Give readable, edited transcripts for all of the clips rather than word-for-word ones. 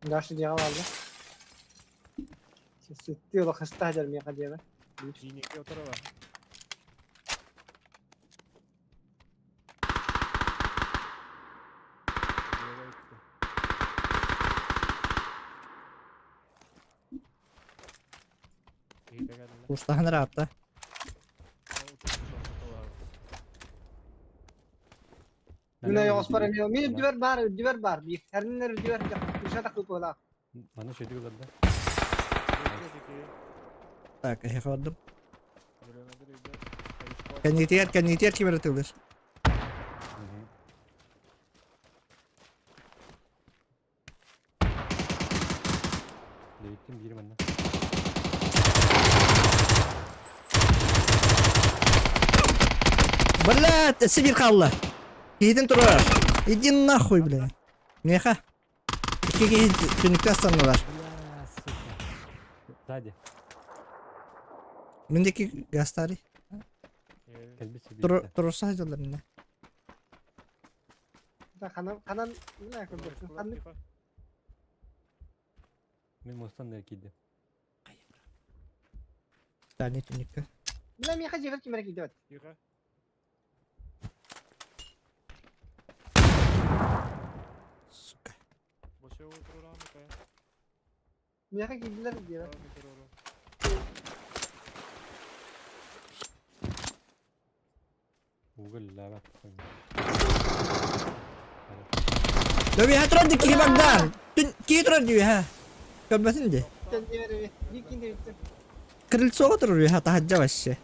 Даша дьиэҕэ бааллар. Сыттыы олох хастаах дьар миэхэ дьиэҕэ. Дьииники отырова. Кустаһан ыраатта. Мин ойоҕоспор эмиэ мин үрдүбэр баар, үрдүбэр баар. Биир эрнинэр үрдүбэр Миша такыпылаах. Маны шөдүк ыларда. Так, эһиэхэ бардым. Кэннитигэр, кэннитигэр ким эрэ тылыр. Дэвиттин биир манна. Блядь, өссө биир хаалла. Киһитин турар. Иди нахуй, блядь. Миэхэ. Икки киһи түннүктэ астаннылар. Бля, сука. Сзади. Мин диэки гастари. Кэлбит сибиирдэ. Туруорса сылдьаллар иннэ. Ханан ханан ханнык Мин мостан да киирдим. Дальний түннүккэ. Бля, миэхэ дьиэбэр ким эрэ киирдибэт. Тихо. Сука. Миэхэ киирдилэр дьиэбэр. Угуллаабат. Дövüye турар ди киһи барда. Түн киһи турар дии ха. Көрбөтүн ди. Крыльцоҕа турар үһэ таһырдьа вообще.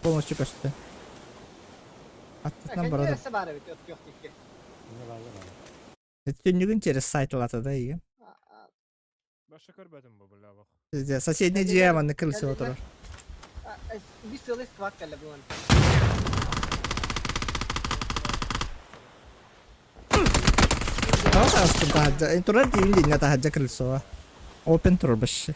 Полностью көстө. Аттынан барар. Түннүгүн через сайт ылата да игин. Баша көрбөтүм бу бля Соседний дьиэ маннык крыльцоҕа турар. Bir сылы сквад кэллэ буолан. Тоҕо таҕыстым таһырдьа? Турар диибин диинҥэ таһырдьа крыльцоҕа. Open турар башы.